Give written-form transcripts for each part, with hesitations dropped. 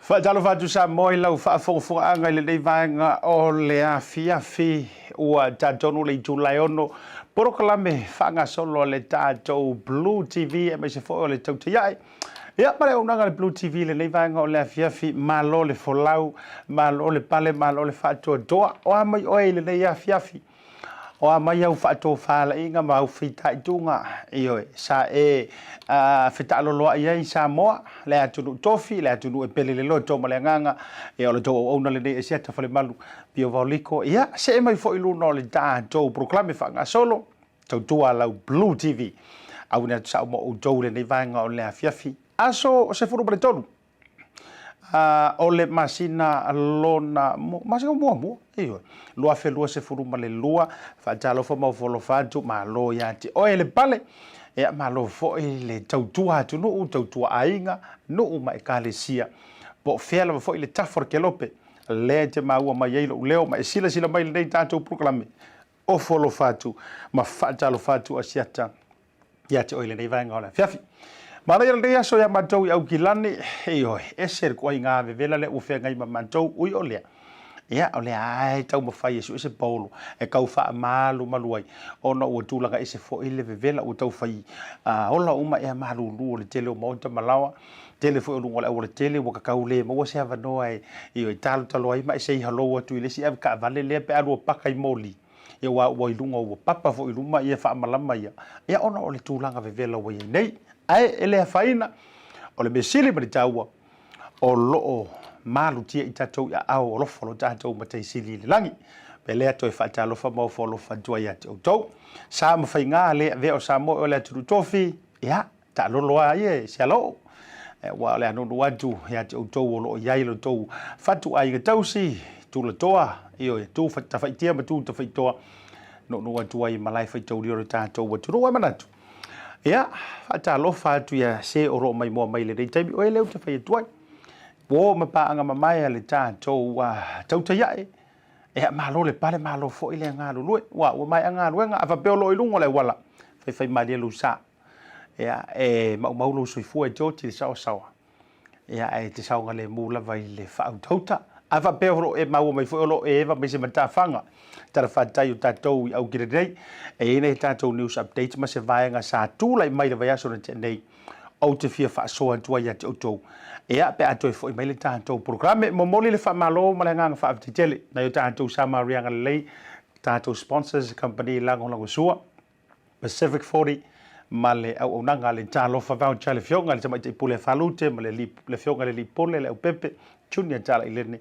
Faatalofa atu Samoa i lau faafogafogaaga i lenei vaega o le afiafi ua tatonu le itula e ono polokalame faagasolo a le tatou Blue TV aemaise foi o le Tautaiae. Ia, ma le auaunaga a le Blue TV i lenei vaega o le afiafi, malo le folau, malo le pale, malo le faatoatoa. O a mai oe i lenei afiafi? O a mai au faatofalaiga ma au fitaituga, ioe, sa e fetaaloloai ai Samoa, le atunuu tofi, le atunuu e pele le loto ma le agaga, ia o le tou auauna lenei e Asiata Falemalu, Pio Vaoliko, ia, see mai foi i luna o le tatou polokalame faagasolo, tautua lau Blue TV. Auina atu sao ma outou i lenei vaega o le afiafi, aso 13. o le masina lona masina muamua, ioe, 2022. Faatalofa ma ofo alofa atu, malo ia te oe le pale, ia malo foi le tautua atunuu, tautua aiga, nuu ma ekalesia, po o fea lava foi le tafa o le kelope lea e te maua mai ai lou leo ma e silasila mai i lenei tatou polokalame. Ofo alofa atu ma faatalofa atu Asiata ia te oe i lenei vaega o le afiafi. Manaia lenei aso ia matou i Aukilani, ioe, ese le ituaiga vevela lea ua feagai ma matou, ui o lea, ia, o lea lava e taumafai e sue se paolo e tau faamalumalu ai, ona ua tulaga ese foi le vevela ua tau fai ola uma ea malulu o le tele o maota ma laoa, tele foi o luga o le aualatele ua tatau le maua se avanoa e, ioe, talotalo ai ma e say hello atu i le isi avetaavale lea pe a lua paka i moli. Ia aua ua i luga ua papa foi i luma ia faamalama ia, ia ona o le tulaga vevela ua i ai nei. Ae e le afaina, o le mea sili ma le taua, o lo o malutia i tatou i aao alofa o lo tatou Matai Sili i le lagi. Pe lea toe faatalofa ma ofo alofa atu ai ia te outou. Sa ma faiga le avea o Samoa o le atunuu tofi, ia, taalolo lava ia e sialoo. Aua o le a nuunuu atu ia te outou o lo o i ai lo outou fatuaiga tausi, tulatoa, ioe, tu tafaitia ma tu tafaitoa, nuunuu atu ai i malae faitaulia o le tatou atunuu. Ae manatu, ia, faatalofa atu ia se o lo o maimoa mai i lenei taimi, o e lea ou te fai atu ai. Ua oo ma paaga mamae a le tatou tautai ae, ia, malo le pale, malo foi le galulue. Ua maea galuega, a faapea o lo o i luga o le auala, faifaimalie lou sa. Ia, e maumau lou soifua e te oti i le saoasaoa, ia, ae te saogalemu lava i le faautauta. A faapea o lo o e maua mai foi o lo o e eva mai se matafaga talafatai o tatou i Aukilani nei, e i ai nai tatou news updates ma se vaega sa tulai mai le vaiaso na tea nei, ou te fia faasoa atu ai ia te outou. Ia, pe a toe foi mai le tatou polokalame, momoli le faamalo ma le agaga faafetai tele nai o tatou Samariaga lelei, tatou sponsors, kamupani lagolagosua, Pacific 40, ma le auaunaga a le Talofa Voucher, le Afioga i le Tamaitai Pule Falute ma le Afioga i le Alii Pule Leaupepe Junior Talailene,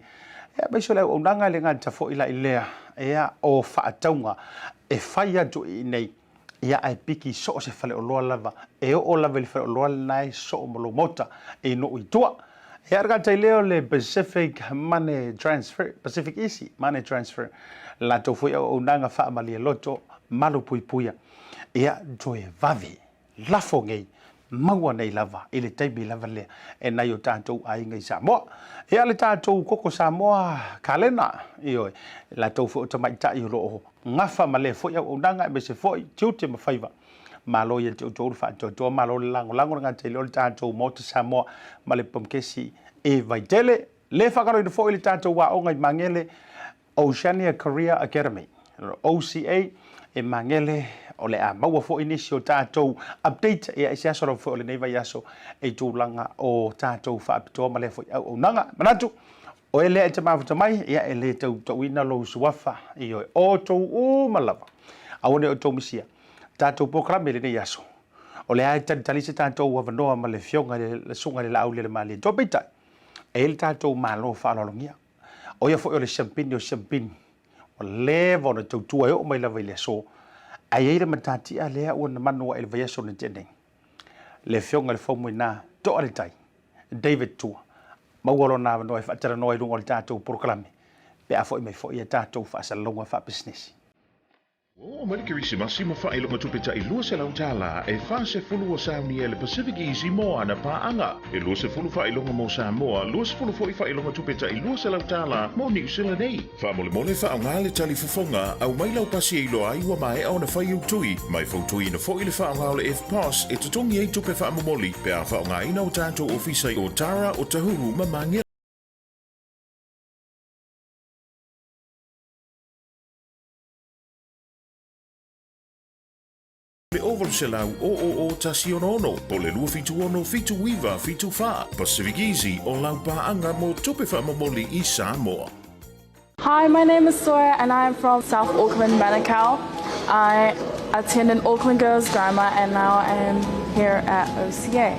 ia, aemaise o le auaunaga e le gata foi la i lea, ia, o faatauga e fai atu i inei, ia, ae piki i so o se faleoloa lava, e oo lava i le faleoloa lena e soo ma lou maota i nuu i tua. Ia, le gata i lea o le Pacific Money Transfer, Pacific Easy Money Transfer, latou foi auaunaga faamalie loto, malupuipuia, ia, toe vave lafo nei, maua nei lava i le taimi lava lea e nai o tatou aiga i Samoa. Ia le tatou koko Samoa kalena, ioe, latou foi o tamaitai o lo o gafa ma lea foi auaunaga aemaise foi tiute ma faiva. Malo ia te outou le faatoatoa, malo le lagolago le gata i lea o le tatou Maota Samoa ma le Pamukesi e Vaitele. Le faagaloina foi le tatou aoga i Magele Oceania Career Academy, OCA, e Magele, o le a maua foi nisi o tatou update ia i se aso lava foi o lenei vaiaso i tulaga o tatou faapitoa ma lea foi auaunaga. Manatu, o e lea e te mafuta mai, ia e le tau tauina lou suafa, ioe, o outou uma lava. Aua ne i outou misia tatou polokalame i lenei aso. O lea e talitali se tatou avanoa ma le afioga i le Susuga i le Laaulialemalietoa, peitai, e i ai le tatou Malo faaaloalogia. ʻO ia foi o le siampini o siampini, ua leva ona tautua e oo mai lava i le aso, ae i ai le matatia lea ua na manu ae i le vaiaso na tea nei. Le Afioga i le Faumuina Toa le Tai, David Tua, maua lona avanoa e faatalanoa i luga o le tatou polokalame pe a foi mai foi a tatou faasalalauga faapisinisi. Ua oo mai le Kerisimasi ma faailoga tupe tai $200 e 40 ua saunia e le Pacific Easy mo ana paaga. E 20 faailoga mo Samoa, 20 foi faailoga tupe tai $200 mo Niu Sila nei. Faamolemole faaaoga le tali fofoga, aumai lau pasi e iloa ai ua maea ona fai ou tui, ma e fautuaina foi le faaaoga o le EFTPOS e totogi ai tupe faamomoli pe a faaaogaina o tatou ofisa i Otara, Otahuhu ma Magele. Le 800 000 166 po o le 276 79 74. Pacific Easy o lau paaga mo tupe faamomoli i Samoa. Hi, my name is Sawyer and I am from South Auckland, Manukau. I attended Auckland Girls Grammar and now I am here at OCA.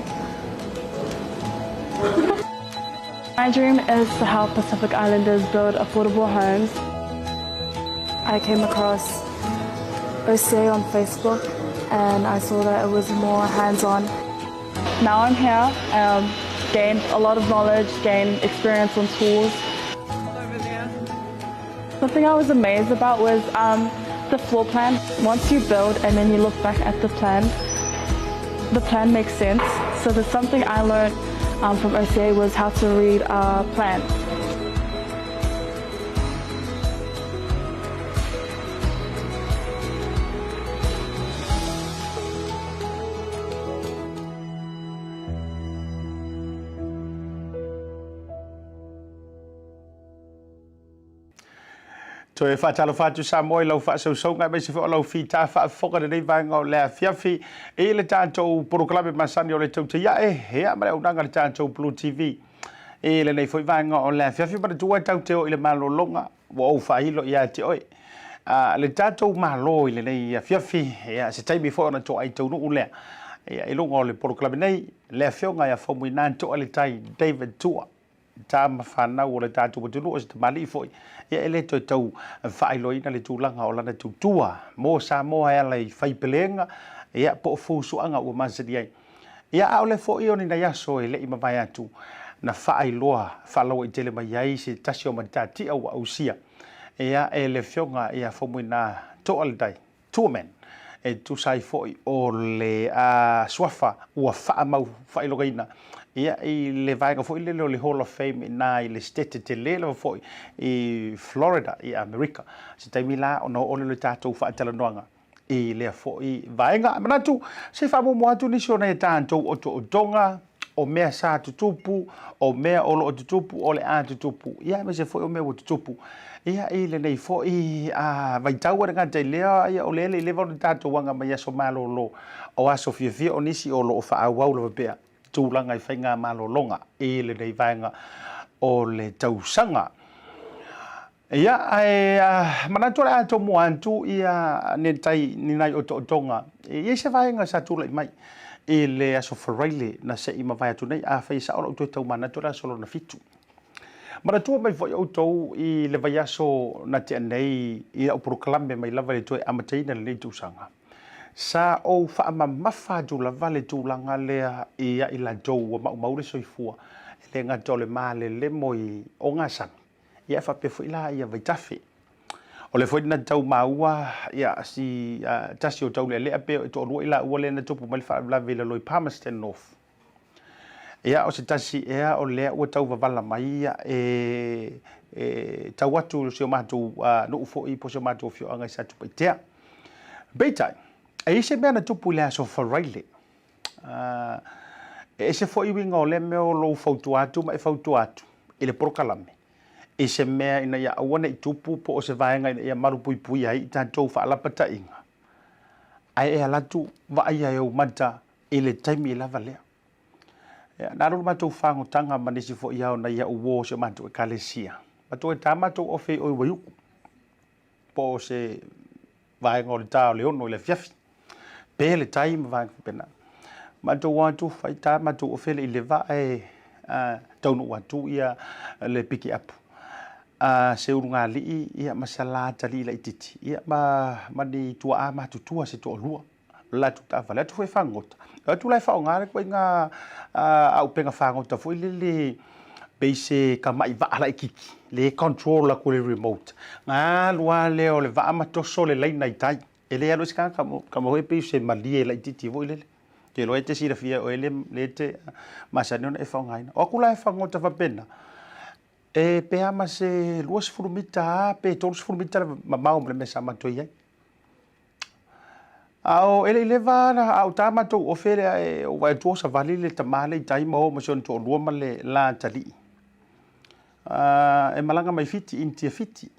My dream is to help Pacific Islanders build affordable homes. I came across OCA on Facebook and I saw that it was more hands-on. Now I'm here, um, gained a lot of knowledge, gained experience on tools. Something I was amazed about was um, the floor plan. Once you build and then you look back at the plan, the plan makes sense. So there's something I learned um, from OCA was how to read a plan. Toe faatalofa atu Samoa i lau faasausauga aemaise foi o lau fita faafofoga i lenei vaega o le afiafi i le tatou polokalame masani o le Tautai Ae, ia ma le auaunaga a le tatou Blue TV. I lenei foi vaega o le afiafi, manatua e tatou te o i le malologa ua ou faailo ia te oe. A, le tatou Malo i lenei afiafi, ia, se taimi foi ona toai taunuu lea. Ia, i luga o le polokalame nei, le afioga ia Faumuina Toaletai David Tua, tama fanau o le tatou atunuu, o se tamalii foi, ia e le toe tau faailoaina le tulaga o lana tautua mo Samoa e ala i faipelega, ia, po o fusuaga ua masani ai. Ia, a o le foi o ni nai aso e le i mavae atu, na faailoa faalauaitele mai ai se tasi o matatia ua ausia, ia, e le afioga ia Faumuina Toaletai Tuaman, e tusa ai foi o le suafa ua faamau faailogaina ia i le vaega foi lele o le Hall of Fame i ina i le Setete tele lava foi i Florida i Amerika. Se taimi la ona oo lea o le tatou faatalanoaga i lea foi vaega. Manatu, se i faamuamua atu nisi o nai a tatou otootoga, o mea sa tutupu, o mea o lo o tutupu, o le a tutupu, ia aemaise foi o mea ua tutupu. Ia i lenei foi a vaitau e le gata i lea, ia o lea e le i leva ona tatou aga mai aso malolo, o aso fiafia o nisi o lo o faaauau lava pea tulaga i faigamalologa i lenei vaega o le tausaga. Ia, ae manatu o le a tomua atu ia ni tai ni nai otootoga e i ai se vaega sa tulai mai i le aso Faraile na se i mavae atu nei, afai e sao lou toe tau manatu o le aso lona fitu. Manatua mai foi outou i le vaiaso na tea nei i lau polokalame mai lava i le toe amataina lenei tausaga. Sa ou faamamafa atu lava le tulaga lea ia i latou ua maumau le soifua, e le gata o le malelemo i ogasami, ia ae faapea foi la ia vaitafe. O lea foi na tau maua ia si tasi o taulealea pe e toalua i laua lea na tupu mai le faalavelave i lalo i Palmerston North. Ia o se tasi ea o lea ua tau wavala mai ia e e tau atu si o matou nuu foi po o si o matou afioaga i Satupaitea. Peitai, e i ai se mea na tupu i le aso Faraile. E ese foi uiga o lea mea o lou fautua atu ma e fautua atu i le polokalame i se mea ina ia aua ne i tupu po o se vaega ina ia malupuipuia ai i tatou faalapataiga, ae e alu atu vaaia e ou mata i le taimi lava lea. Ia, na alu le matou fagotaga ma nisi foi ao nai au uo o si o matou ekalesia. Matou e tā matou ofe i o i Waiuku, po o se vaega o le tā o le 6 i le afiafi. Pe le tai ma vaega faapena. Matou o atu fai tā matou ofe le i leva ae taunuu atu ia le piki apu. A se ulugalii ia ma se la atalii laitiiti ia ma ni tuaa matutua se toalua. O le latou taavale atu foi e fagota. O atu la e faaaoga le ituaiga aupega fagota foi lele pei se tamai vaa laitiiti le control atu e le remote. Ona alu lava lea o le vaa ma toso le laina i tai. E le alu ai se tagata kama foi pei o se malie laitiiti foi lele. Ou te iloa e te silafia oe lea e te masani ona e faaaogaina. O atu la e fagota faapena, e pe a ma se 20 mita lava pe 30 mita le mamao ma le mea sa matou i ai. A o e le i leva lava a o ta matou ofe lea e ou vaai atu o savali le tama lea i tai ma o ma si ona toalua ma le la atalii. E malaga mai Fiti, Initia Fiti.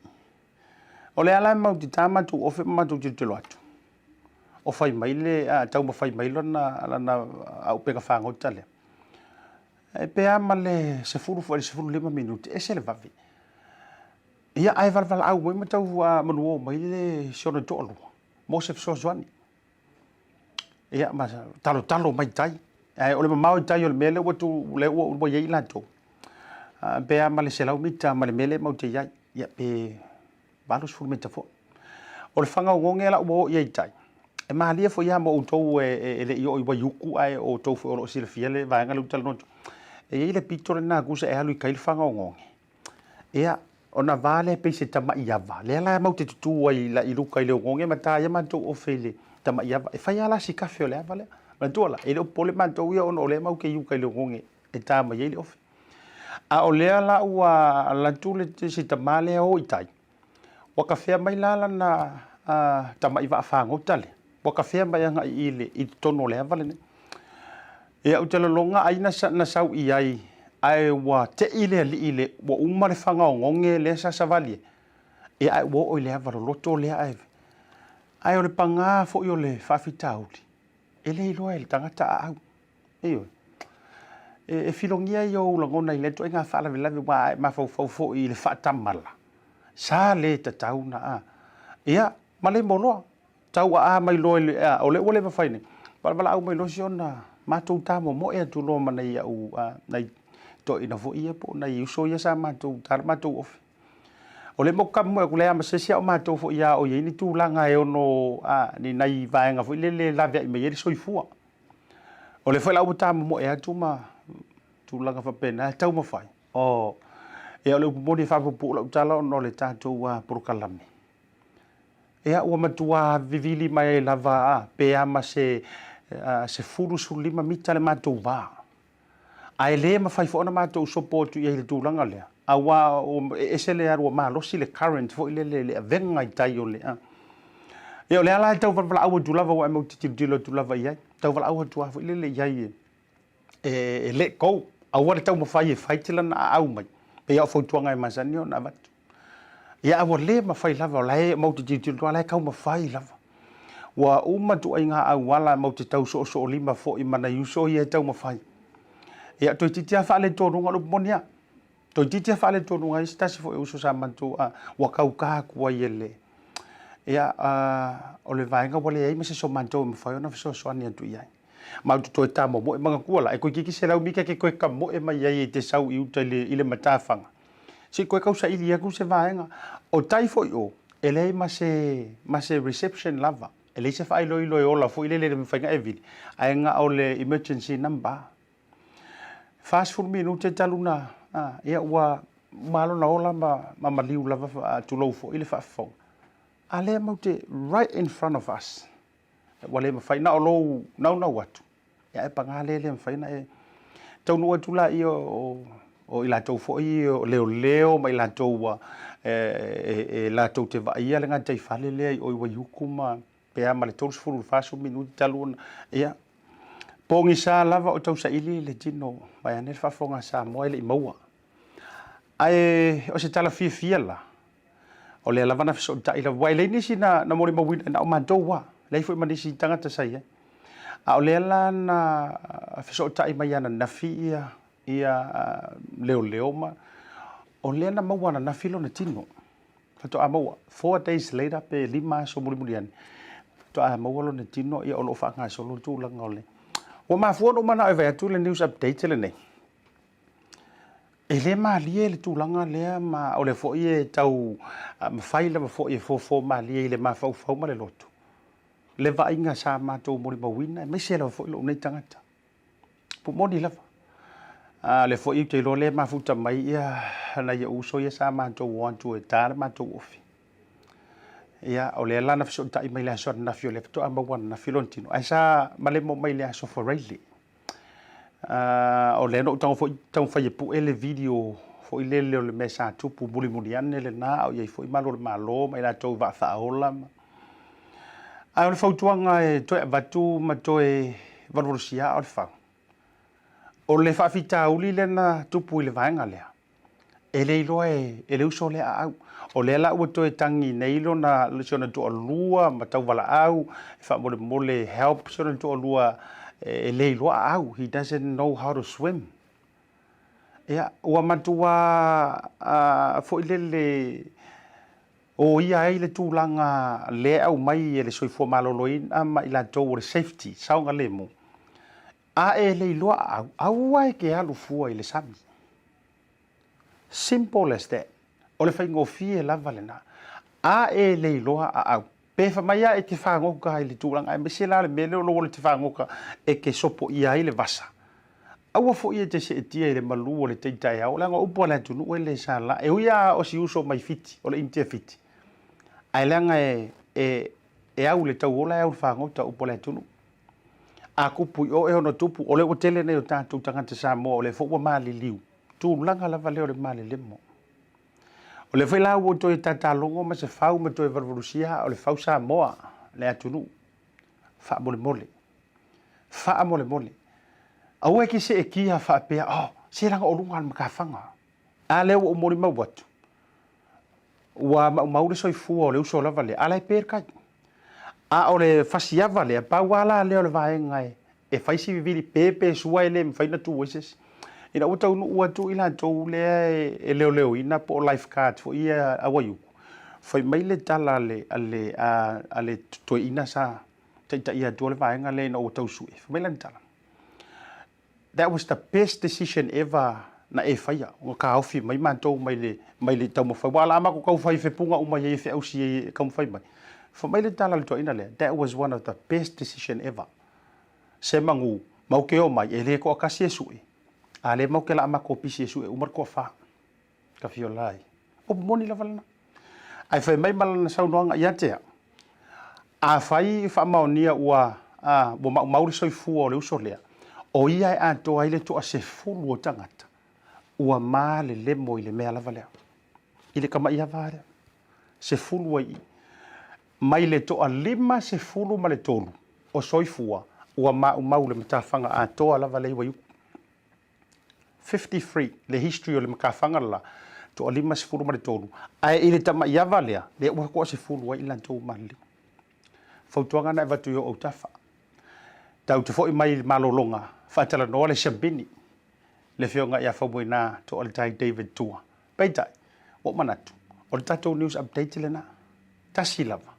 O lea la e matou te ta matou ofe ma matou tilotilo atu, o fai mai le, taumafai mai lona lana aupega fagota lea. E pe a ma le 10 foi i le 15 minute, ese le vave. Ia, ae valavalaau mai ma tau manuō mai le si ona toalua mo se fesoasoani. Ia, ma talotalo mai tai. Ae o le mamao i tai o le mea lea ua tu, lea ua i ai latou, pe a ma le 100 mita ma le mea lea matou te i ai. Ia, pe 80 mita foi. O le fagaogoge la ua oo i ai i tai, e malie foi lava mo outou e le i oo i Waiuku, ae o outou foi o lo o silafia le vaega lea ou te talanoa atu. E i ai le pito lena tusa e alu i tai le fagaogoge. Ia, ona va lea pei se tamai ava, lea la matou te tutū ai i luka i le ogoge ma ta ai a matou ofe i le tamai ava. E fai lava la si kafe o le ava lea. Manatua la, e le o popole matou ia ona o lea matou te i uka i le ogoge e ta mai ai le ofe. A o lea la ua alu atu le si tama lea o i tai, ua kafea mai la lana tamai vaa fagota lea, ua kafea mai agai i le i totonu o le ava lenei. Ia, ou te lagona ai na sau i ai, ae ua te'i le alii i le, ua uma le fagaogoge lea sa savali ai, ia ae ua oo i le ava loloto lea ae, ae o le pagā foi o le faafitauli, e le iloa e le tagata aau. Ioe. E filogia ia o ou lagona i lea ituaiga faalavelave aua a e mafaufau foi i le faatamala, sa le tatau ona a. Ia, ma le moloa. Tau aa mai loa i le, a, o lea ua leva fai nei, valavalaau mai loa si ona matou ta momoe atu loa ma nai au, a, nai toeaiina foi ia po o nai uso ia sa matou ta le matou ofe. O lea matou te momoe atu, leai lava ma se isi a o matou foi a o i ai ni tulaga e ono, a, ni nai vaega foi lele e laveai mai ai le soifua. O lea foi la ua ta momoe atu ma tulaga faapena e taumafai. O, ia o le upu moni e faapuupuu lau tala ona o le tatou polokalame. Ia, ua matua vivili mai ai lava pe a ma se 10, 15 mita le matou va. Ae le mafai foi ona matou sopo atu i ai i le tulaga lea, aua e ese le alu ua malosi le current foi lele i le avega i tai o le... Ia, o lea la e tau valavalaau atu lava aua e matou te tilotilo atu lava i ai, tau valaau atu lava foi lele i ai e let go, aua le taumafai e fight lana aau mai, pei lava o fautuaga e masani ona avatu. Ia, ae ua le mafai lava, o la e matou te tilotilo atu lava, o la e taumafai lava. Ua uma ituaiga auala matou te tau soosoolima foi ma nai uso ia e taumafai. Ia, toeitiiti lava faaletonuga o le upu moni lava. Toeitiiti lava faaletonu ai se tasi foi o uso sa matou a ua kauka atu ai e le ia o le vaega ua leai ma se isi o matou e mafai ona fesoasoani atu i ai. Ma ou te toe tamomoe, manatua la, e toeitiiti 100 mita e te toe tamoe mai ai e te sau i uta i le matafaga, se i toe tausaili atu se vaega. O tai foi o, e leai ma se, ma se reception lava, e leai se faailoilo e ola foi lele e le mafai ona e vili, ae na o le emergency number. 40 minute talu na, ia ua uma lona ola ma maliu lava, tulou foi le faafofoga. A lea matou te right in front of us. Ua le mafai, na o lou naunau atu, ia ae paga lea e le mafai ona e taunuu atu laia o i latou foi o leoleo ma i latou ua e latou te vaaia le gataifale lea i o i Waiuku ma pe a ma le 30 i le 40 minute talu ona ia pogisa lava o tausaili le tino vaeane le faafofoga a Samoa e le i maua. Ae o se tala fiafia la, o lea lava na fesootai lava, aua e leai nisi na molimauina, na o matou lava, leai foi ma nisi tagata sa i ai. A o lea la na fesootai mai ananafi ia leoleo ma, o lea na maua ananafi lona tino. Faatoa maua, 4 days later pe 5 aso mulimuli ane, faatoa maua lona tino, ia o lo o faagasolo le tulaga o le... Ua mafua ona ou manao e vaai atu le news update lenei. E le malie le tulaga lea ma o lea foi e tau mafai lava foi e fofo malie i le mafaufau ma le loto le vaaiga sa matou molimauina, aemaise lava foi lou nei tagata. Po moni lava. A o lea foi ou te iloa lea e mafuta mai ia nai ou uso ia sa matou o atu e ta le matou ofi. Ia, o lea la na fesootai mai i le aso ananafi o lea faatoa maua ananafi lona tino, ae sa malemo mai i le aso Faraile. O lea na ou tago foi taumafai e pue le video foi lele o le mea sa tupu mulimuli ane lena, a o i ai foi malu o le Malo ma i latou vaa faaola. Ae o le fautuaga e toe avatu ma toe valuvalusia aa o le fau, o le faafitauli lea na tupu i le vaega lea, E le iloa e le uso lea aau. O lea la ua toe tagi nei lona, si ona toalua ma tauvalaau e faamolemole help si ona toalua e le iloa aau. He doesn't know how to swim. Ia, ua matua foi lele o ia ai le tulaga lea e aumai e le Soifua Maloloina ma i latou o le safety, saogalemu. A e le iloa aau, aua e ke alu fua i le sami. Simple as that. O le faigofie lava lena. A e le iloa aau, pe fai mai lava e te fagota i le tulaga, aemaise la le mea lea o lou ola e te fagota e te sopoia ai le vasa. Aua foi e te seetia i le malu o le tai taeao, leaga o upu a le atunuu e le sala. E ui lava o si uso mai Fiti, o le Initia Fiti, ae leaga e au i le tauola e au i le fagota, upu a le atunuu. A tupu i o e ono tupu, o lea ua tele nei o tatou tagata Samoa o lea foi ua maliliu, tulaga lava lea o le malelemo. O lea foi la ua toe tatalogo ma se fau ma toe valuvalusia o le fau Samoa le atunuu. Faamolemole. Faamolemole. Aua e te seetia faapea, oh, se leaga o luga o le matafaga. A lea ua ou molimau atu, ua maumau le soifua o le uso lava lea, a la e pe le tai. A o le fasiava lea, pau lava la lea o le vaega e fai si vivili pe pe sua e le mafai ona tu ai se isi. Ina ua taunuu atu i latou lea e leoleoina po o lifeguards foi ia a Waiuku, fai mai le tala a le, a le, a le toeaina sa taitaia atua le vaega lea ina ua tau sue, fai mai lana tala, That was the best decision ever na e faia, ua taofi mai matou mai le, mai le taumafai, aua o le a matou tau fai fepuga uma i ai e feausi ai e taumafai mai. Fai mai le tala a le toeaina lea, that was one of the best decision ever. Se manu, matou te omai, e le toatasi e sue, a lea matou te laa matou pisi e sue uma le toafa. Ka fiola ai. Upu moni lava lena. Ae fai mai ma lana saunoaga ia te au, afai e faamaonia ua, a, ua maumau le soifua o le uso lea, o ia e atoa ai le toasefulu o tagata, ua malelemo i le mea lava lea, i le tama'i ava lea. 10 ai i. Mai le toa-53 o soifua ua maumau le matafaga atoa lava lea i Waiuku. 53 le history o le makafaga le la, toa 53, ae i le tamaiava lea, lea ua toa 10 ai i latou maliliu. Fautuaga na e avatu i ou autafa. Tatou te foi mai i le malologa, faatalanoa le siampini. Le Afioga ia Faumuina Toaletai David Tua. Peitai, ua ou manatu, o le tatou news update lena. Tasi lava,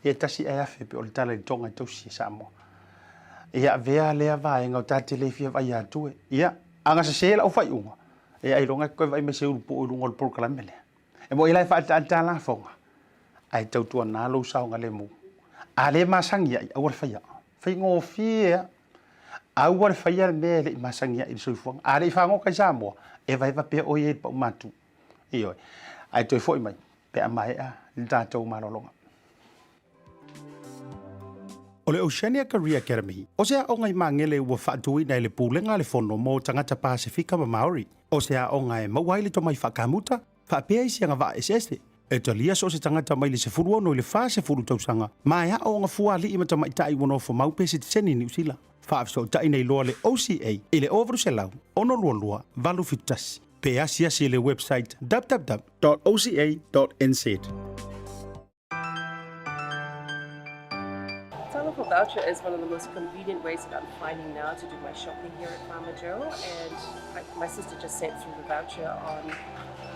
ia tasi ae afe pe o le tala i le toga e tausi e Samoa. Ia avea lea vaega o ta te le fia vaai atu e. Ia, a na sese lau faaiuga, ia ailoga e toe vaai mai se ulu puu i luga o le polokalame lea. E moni la e faataata lafoga, ae tautuana lou saogalemu. A le masani ai, aua le faia. Faigofie lava. Aua le faia le mea e le i masani ai i le soifuaga. A le i fagota i Samoa, evaeva pea oe ia i le paumatu. Ioe. Ae toe foi mai pe a maea le tatou malologa. O le Oceania Career Academy, o se aoga i Magele ua faatuina e le Pulega a le Fono mo Tagata Pasefika ma Maori. O se aoga e maua ai le tomai faakamuta, faapea isi agavaa eseese. E talia so o se tagata mai le 16 i le 40 tausaga ma e aooga fua alii ma tamaitai ua nofo mau pe sitiseni i Niu Sila. Faafesootai nei loa le OCA i le 0800 622 871 pe asiasi i le website www.oca.nz. Talofa voucher is one of the most convenient ways that I'm finding now to do my shopping here at Farmer Joe and I, my sister just sent through the voucher on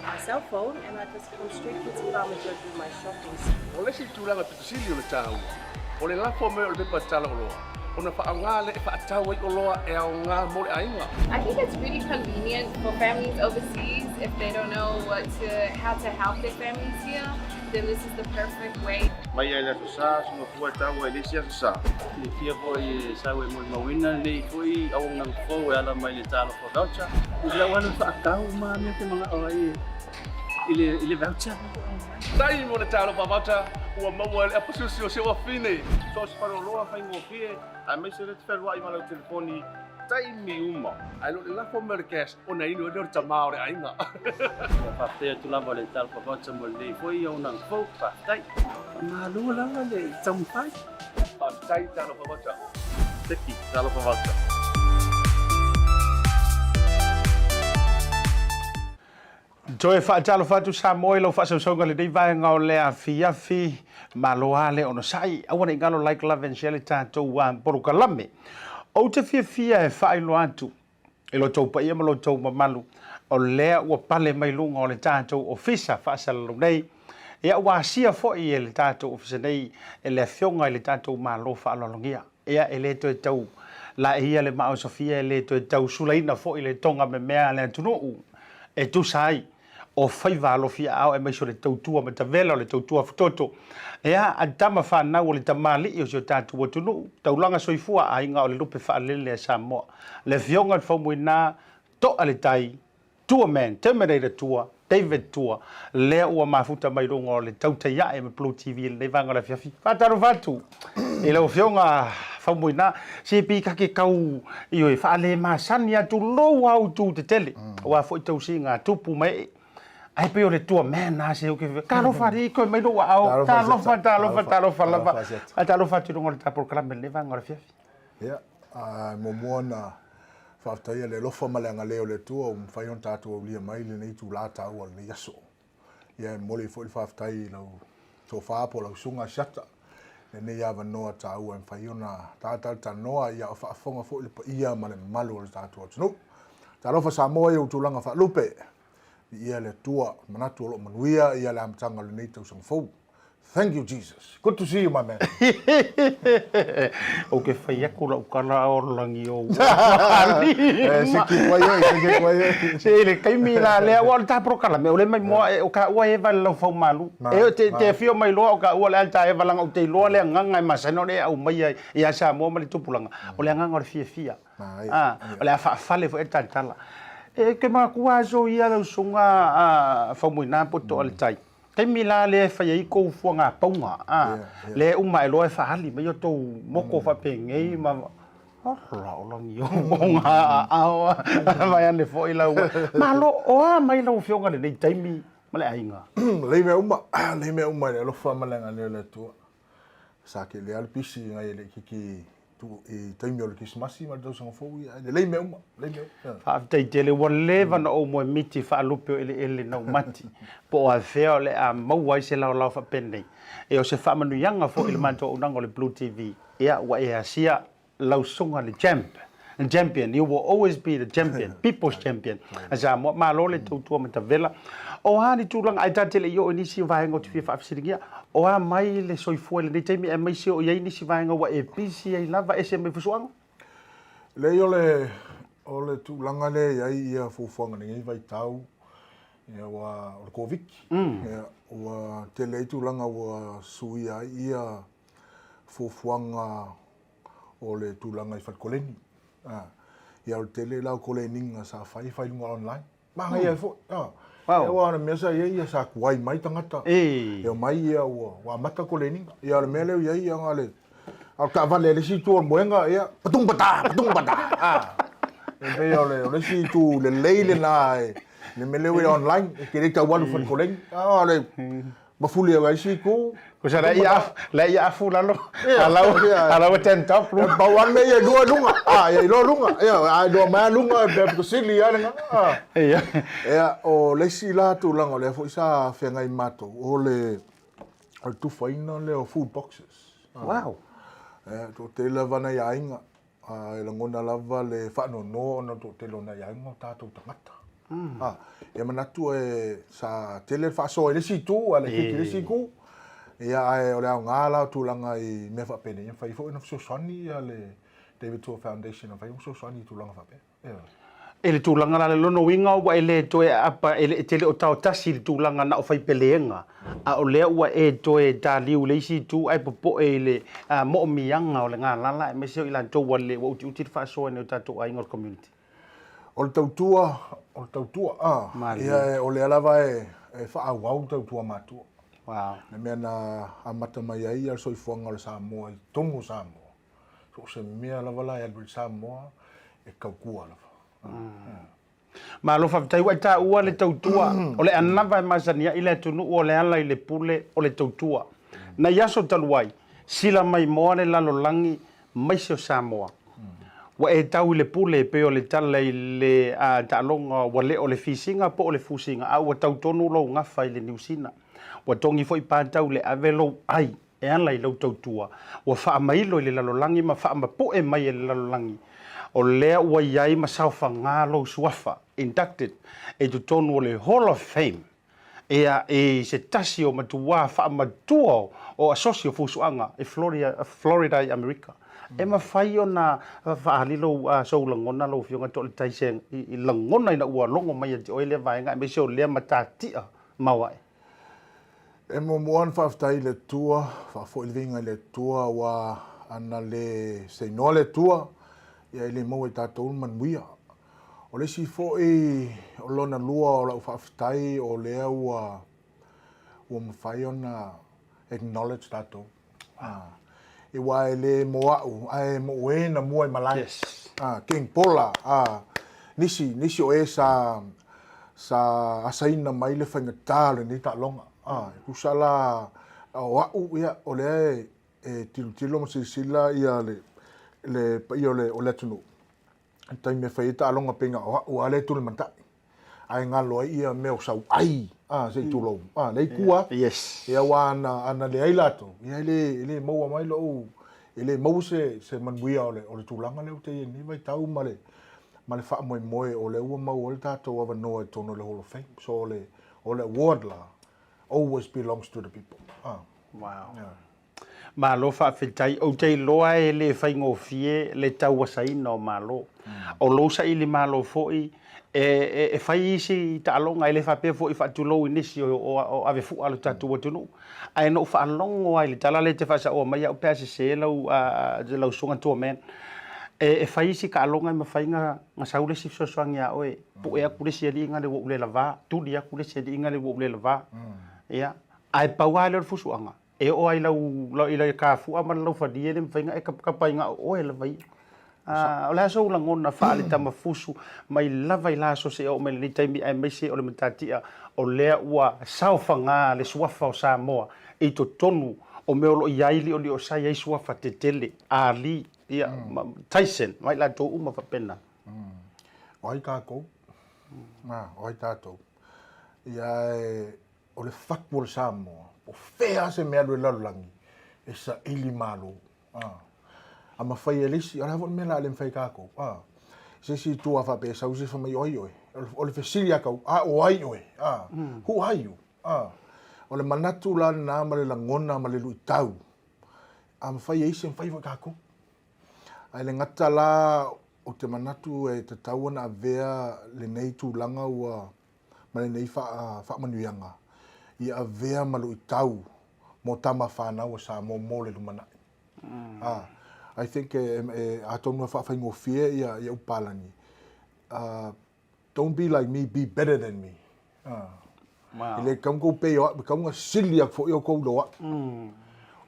my cell phone and I just come straight here to Farmer Joe to do my shopping. O le isi tulaga pito sili o le taua, o le lafo mai o le pepa tala oloa, ona faaaoga lea e faatau ai oloa e aoga mo le aiga. I think it's really convenient for families overseas if they don't know what to, how to help their families here, then this is the perfect way. Mai lava i le Aso Sa, soona fua e taua i le isi Aso Sa. Silafia foi e sau e molimauina lenei foi auaunaga fou e ala mai le Talofa Voucher. I lau alu faatau ma mea te manao ai i le i le voucher. Tai mo le Talofa Voucher ua maua e le apasusi o si ou afine. So o se faleoloa faigofie aemaise le te fealuai ma lau telefoni taimi uma. Ae le o le lafo mai o le cash ona inu ai lea o le tama o le aiga. Ua faafetai atu lava le Talofa Voucher mo lenei foi auaunaga fou. Faafetai. Faamalo lava le taumafai. Faafetai Talofa Voucher. Teki, Talofa Voucher. Toe faatalofa atu Samoa i lau faasausauga i lenei vaega o le afiafi. Malo lava le onosai. Aua ne i galo like, love and share le tatou polokalame. Ou te fiafia e faailoa atu i lo outou paia ma lo outou mamalu, o lea ua pale mai luga o le tatou ofisa faasalalau nei, ia ua asia foi e le tatou ofisa nei e le Afioga i le tatou Malo faaaloalogia. Ia e le toe tau laeia le maa o Sofia, e le toe tau sulaina foi le toga memea a le atunuu e tusa ai o faiva alofiaao aemaise o le tautua matavela, o le tautua futoto, ea, a tama fanau o le tamalii o si o tatou atunuu, taulaga soifua aiga o le lupe faalele a Samoa. Le Afioga i le Faumuina, To'a le Tai, Tua Man, Terminator Tua, David Tua, lea ua mafuta mai luga o le tautai ae ma Blue TV i lenei vaega o le afiafi. Faatalofa atu i lau Afioga Faumuina, se pei ka ke kau ioe faalemasani atu lou au tu tetele, aua foi tausiga a tupu ma ee. Ae pei o le tua man na se ke talofa alii koe mai lou aao, talofa, talofa, talofa lava. Faatalofa atu i luga o le ta polokalame i lenei vaega o le afiafi. Ia, a muamua ona faafetaia le alofa ma le agalelei o le Atua ua mafai ona tatou aulia mai lenei itula taua o lenei aso. Ia, e momoli ai foi le faafetai i lau tofa po o lau susuga Asiata i lenei avanoa taua e mafai ona talatalanoa, ia, o faafofoga foi le paia ma le mamalu o le tatou atunuu. Talofa Samoa i ou tulaga faalupe, viia le Atua, manatu o lo o manuia ia le amataga o lenei tausaga fou. Thank you Jesus. Good to see you my man. Ou te fai atu lau tala o lagi o Eh, se ki koe oi, se ki koe oi. Se i le taimi la lea, ua o le ta polokalame, o le mai moa, o ka ua eva le lau faumalu. E te, te afio mai loa o ka ua le alta eva langa o te iloa le agaga e masani ona e aumaia ia Samoa ma le tupulaga. O le agaga o le fiafia. A, o le a faafale foi e talatala. E ke makua aso ia lau susuga a Faumuina po o le tai. Taimi la lea e fai ai kou fuaga pauga, a, lea e uma ae loa e faaali mai o tou moko faapenei ma Ola, o lagi o ga aao vai ane foi lau. Malo, o a mai lau afioga lenei taimi ma le aiga? Lei mea uma, lei mea uma i le alofa ma le agalelei o le Atua. Sa ke lea le pisi ngai e le kiki i taimi o le Kisimasi ma le tausaga fou, ia, lelei mea uma, lelei mea uma. Faafetai tele, ua leva ona ou moemiti faalupe o eleele naumati, po o afea o le a maua ai se laolao faapenei. E o se faamanuiaga foi i le matou auaunaga o le Blue TV, ia, ua e asia lau susuga le Champ, champion, you will always be the champion, people's champion a Samoa. Malo le tautua matavela. O a ni tulaga ae ta te le i oo i nisi vaega ou te fia faafesiligia, o a mai le soifua i lenei taimi aemaise o i ai nisi vaega ua e pisi ai lava ese mai fusuaga? Leai o le o le tulaga lea e i ai ia fuafuaga i lenei vaitau, ia ua o le Koviti. Ia ua tele ai tulaga ua suia ai ia fuafuaga o le tulaga i fale koleni. Ia o le tele la o koleniga sa fai, fai i luga online. Manaia ai foi. Wow. Aua o le mea sa i ai, ia sa tuai mai tagata. E omai ia ua, ua amata koleniga. Ia o le mea lea ua i ai, ia na o le, a o le taavale a le isi itu o le moega, ia, patung pata, patung pata. E pei o le, o le isi itu lelei lena e, le mea lea ua i ai online, e te le tau alu i fale koleni. A o le, Mafuli e isi itu. Kusa la ia la ia afu lalo. Alau alau ten top lu. Pau ane ia lua lunga. Ah ia lo lunga. Ia a lua mai lunga e pe sili ia lenga. Ah. Ia. Ia o le isi la tulaga o lea foi sa feagai matou o le o le tufaina lea o food boxes. Wow. Ia toatele lava nai aiga E lagona lava le faanoanoa ona o le toatele o nai aiga o tatou tagata. Ia manatu e sa tele le faasoa i le isi itu a le itiiti i le isi itu. Ia ae o le aoga la o tulaga i mea faapenei, e mafai foi ona fesoasoani ia le David Tua Foundation e mafai ona fesoasoani i tulaga faapea. I le tulaga la, le lona uiga ua e le toe aapa, e te le o taotasi i le tulaga na o faipeleega, a o lea ua e toe taliu i le isi itu ae popoe i le moomiaga o le galala aemaise o i latou ua le ua utiuti le faasoa i nai o tatou aiga o le community. O le tautua, o le tautua, a, ia o lea lava e faaauau le tautua matua. Wow. Le mea na amata mai ai le soifuaga o le Samoa i totonu o Samoa. So o se mea lava la e alu i Samoa, e tautua lava. Malo faafetai ua e taua le tautua. O le anava e masani ai le atunuu o le ala i le pule o le tautua. Nai aso talu ai, sila mai moa le lalolagi maise o Samoa. Ua e tau i le pule e pei o le tala i le taaloga ua le o le fisiga po o le fusiga a ua tau tonu lou gafa i le Niu Sina. Ua togi foi patau le ave lou ai E ala i lau tautua, ua faamailo i le lalolagi ma faamapu'e mai e le lalolagi, o lea ua i ai ma saofaga lou suafa, inducted, i totonu o le Hall of Fame, ea, i se tasi o matuā faamatua o asosi o fusuaga i Florida i Amerika. E mafai ona faaali lou sou lagona lau Afioga Toaletai se i lagona ina ua logo mai ia te oe lea vaega aemaise o lea matatia maoae. E muamua ona faafetai i le Atua, faafoi le viiga i le Atua, aua ana le seinoa le Atua, ia e le maua e tatou le manuia. O le isi foi o lona lua o lau faafetai o lea ua ua mafai ona acknowledge tatou. Ah, aua e le mo a'u, ae mo e na mua i malae. Yes. Ah, King Pola, ah, nisi, nisi o e sa, sa asaina mai le faigata o lenei taaloga. Ah, e tusa la o a'u, ia, o lea e, e tilotilo ma silasila ia le, le paia o le, o le atunuu. I le taimi e fai ai taaloga pei na o a'u lava lea e tulimatai. Ae galo ai ia mea o sauai, a, se i tulou, a, lea i tua atu. Yes. Ia aua ana, ana leai latou, ia e le, e le maua mai lou, e le maua se, se manuia o le, o le tulaga lea ua te i ai i lenei vaitau ma le, ma le faamoemoe o lea ua maua ai le tatou avanoa i totonu o le Hall of Fame. So o le, o le award la, always belongs to the people. Ah. Wow. Yeah. Malo faafetai. Ou te iloa e le faigofie le tauasaina o Malo. O lou saili malo foi e, e fai isi taaloga, e le faapea foi faatulou i nisi o, o, o avefua a lo tatou atunuu. Ae na ou faalogo lava i le tala lea e te faasaoa mai au pe a sese lau, a, lau susuga Tour Man, e, e fai isi taaloga e mafai na, na sau le isi fesoasoani ia oe, pue atu le isi aliiga lea ua ou le lavā, tuli atu le isi aliiga lea ua ou le lavā. Ia, ae pau lava lea o le fusuaga. E oo lava i lau i lau kafua ma le laufalie e le mafai ona e kapakapa ai na o oe lava ia. O le a sou lagona faale-tamafusu mai lava i la aso seia oo mai lenei taimi aemaise o le matatia o lea ua saofaga le suafa o Samoa i totonu o mea o lo o i ai liolio sa i ai suafa tetele, Ali, ia, Tyson ma i latou uma faapena. O ai tatou? O ai tatou? Ia e O le fatu o le Samoa, po o fea lava se mea alu i le lalolagi, e saili malo. A mafai e le isi, o le a foi le mea o le a le mafai e tatou, a? I se isi itu a faapea e sau se isi fai mai o ai oe? O le fesili a tau, a o ai oe? A, who are you? A, o le manatu la lena ma le lagona ma le luitau, a mafai e isi, e mafai foi e tatou. Ae le gata la ou te manatu e tatau ona avea lenei tulaga ua ma lenei faamanuiaga ia avea ma luitau mo tama fanau a Samoa mo le lumanai. Ah, I think e, e, atonu e faafaigofie ia, ia upalagi. Uh, don't be like me, be better than me. Ah. Wow. E le kau kou pei o au, kau nga sili aku foi o kou lo au.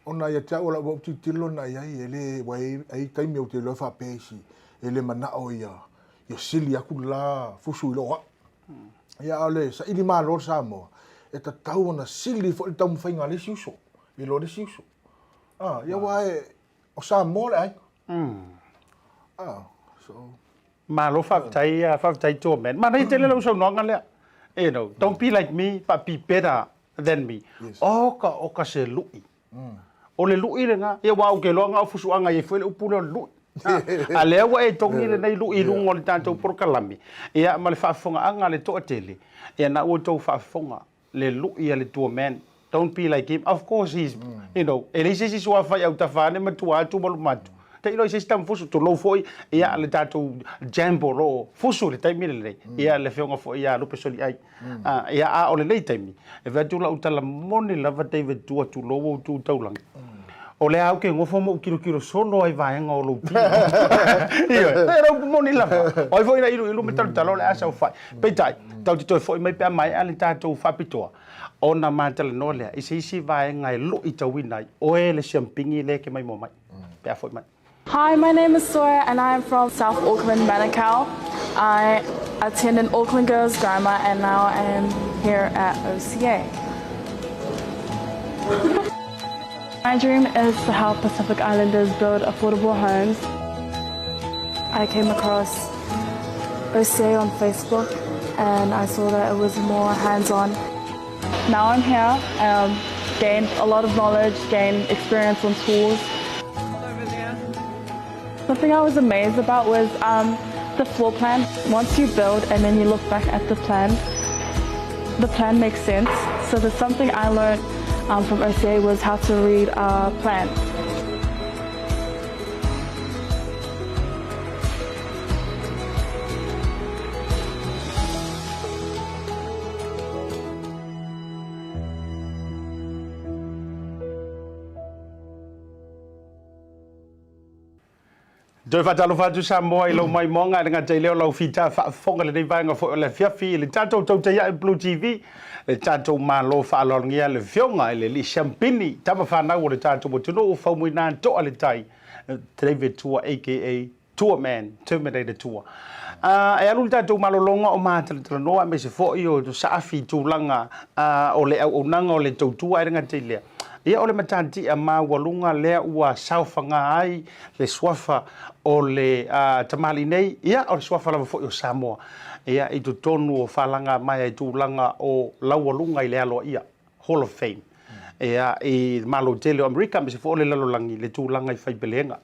Ona ia te au o lau wau titilo na iai, e le, wa e, e taimi o te loa whaapea isi, e le manao ia, ia sili aku la fusu i lo au. Ia a o le saili malo le Samoa, e tatau ona sili foi le taumafaiga a le isi uso, i lo le isi uso. Ah, ia aua e, o Samoa le aiga. Ah, so... Malo faafetai, faafetai Tua Man. Manaia tele lau saunoaga lea. You know, don't be like me, but be better than me. Yes. Oka, oka se lui. O le lui lena, ia aua ou te iloa na o fusuaga e i ai foi le upu lea o le lui. A lea ua e togi lenei lui i luga o le tatou polokalame, ia ma le faafofogaaga a le toatele, ia na ua outou faafofoga le lui a le Tua Man. Don't be like him. Of course he's, you know, e leai se isi suafa i autafa ane ma tua atu ma luma atu. Tailo i se isi tama fusu, tulou foi, ia le tatou Jambo o lo o fusu i le taimi lenei, ia le afioga foi ia Lupe Soliai. Ia, a o lenei taimi, e vaai atu lau tala moni lava David Tua, tulou ou tu taulaga. O lea au ke gofo ma ou tilotilo solo ai vaega o lou tino. Ioe, e lau moni lava. O ai foi na iluilu ma talotalo o le a saofai. Peitai, tatou te toe foi mai pe a maea le tatou faapitoa, ona ma talanoa lea i se isi vaega e luitauina ai oe le siampigi lea e ke maimoa mai pe a foi mai. Hi, my name is Sawyer and I am from South Auckland, Manukau. I attended Auckland Girls Grammar and now I am here at OCA. My dream is to help Pacific Islanders build affordable homes. I came across OCA on Facebook and I saw that it was more hands-on. Now I'm here, um, gained a lot of knowledge, gained experience on tools. Something I was amazed about was um, the floor plan. Once you build and then you look back at the plan, the plan makes sense. So there's something I learned um, from OCA was how to read a plan. Toe faatalofa atu Samoa i lau maimoaga e le gata i lea o lau fita faafofoga i lenei vaega foi o le afiafi i le tatou tautaiae Blue TV, le tatou Malo faaaloalogia le Afioga i le Alii Siampini, tama fanau o le tatou atunuu, Faumuina Toa le Tai, David Tua aka Tua Man, Terminator Tua. Uh, e alu le tatou malologa o matalatalanoa aemaise foi o saafi i tulaga uh, o le auaunaga o le tautua e le gata i lea. Ia o le matatia maualuga lea ua saofaga ai le suafa o le uh, tamalii nei, ia o le suafa lava foi o Samoa. Ia i totonu o falaga mai ai tulaga o laualuga i le aloaia, Hall of Fame. Ia i Malo tele o Amerika aemaise foi o le lalolagi le tulaga i faipelega.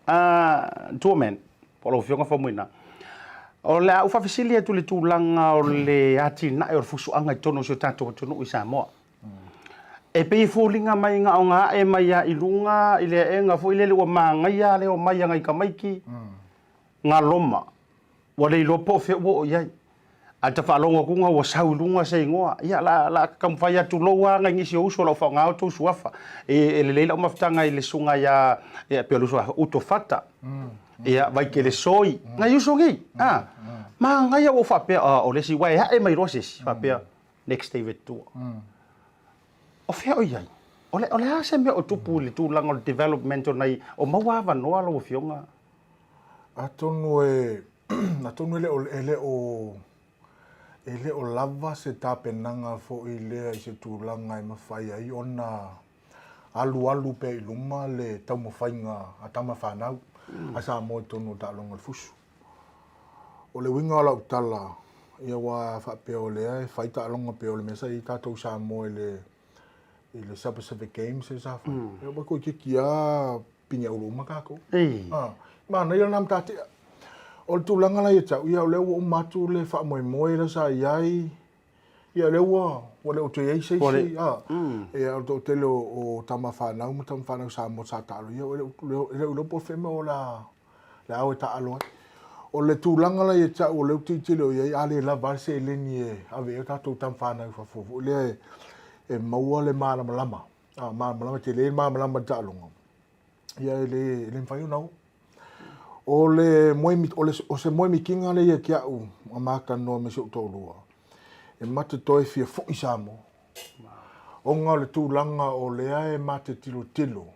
A, Tuaman, po o lau Afioga Faumuina, o le a ou faafesili atu i le tulaga o le atinae o le fusuaga i totonu o si o tatou atunuu i Samoa. E pei e foliga mai na o na ae mai lava i luga i le aega foi lele ua manaia le omai a nai tamaiti, nga loma, ua le iloa po o fea ua oo i ai. Ae ta faalogo atu ua sau i luga se igoa, ia la, la taumafai atu lou lava nai nisi o uso o lau faaaoga outou suafa. E, e lelei lau mafutaga i le susuga ia, ia pei o le uso a Uto Fata, ia Vaitele Soi, nai uso nei, a. Manaia ua ou faapea, a, o le isi, aua e ae mai loa se isi, faapea, next David Tua. O fea o i ai? O le, o le a se mea o tupu i le tulaga o le development o nai, o maua avanoa lau Afioga? Atonu e, atonu e le o, e le o, e le o lava se tapenaga foi lea i se tulaga e mafai ai ona alualu pea i luma le taumafaiga a tama fanau a Samoa i totonu o taaloga o le fusu. O le uiga o lau tala, ia aua faapea o lea e fai taaloga pei o le mea sa i ai tatou i Samoa i le, i le South Pacific Games lea sa fai. Ia ua toeitiiti lava. pine auro uma tatou. A, manaia lena matatia. O le tulaga la ia te au, ia o lea ua uma atu le faamoemoe lea sa i ai, ia o lea ua ua le o toe i ai se isi, a, ia o le toatele o, o tama fanau ma tama fanau Samoa sa taalo, ia e le o iloa po o fea mea o le a le a o e taaalo ai. O le tulaga la ia te au o lea ou te tilotilo i ai, a le lava lava le seleni e ave i ai o tatou tama fanau i fafo foi lea e maua le malamalama, a, malamalama, tele le malamalama i le taaloga, ia e le, e le mafai ona o. O le moe, o le, o se moemitiga lea ia te au na ma talanoa me si ou toalua, e ma te toe fia foi i Samoa. Ona o le tulaga o lea e ma te tilotilo,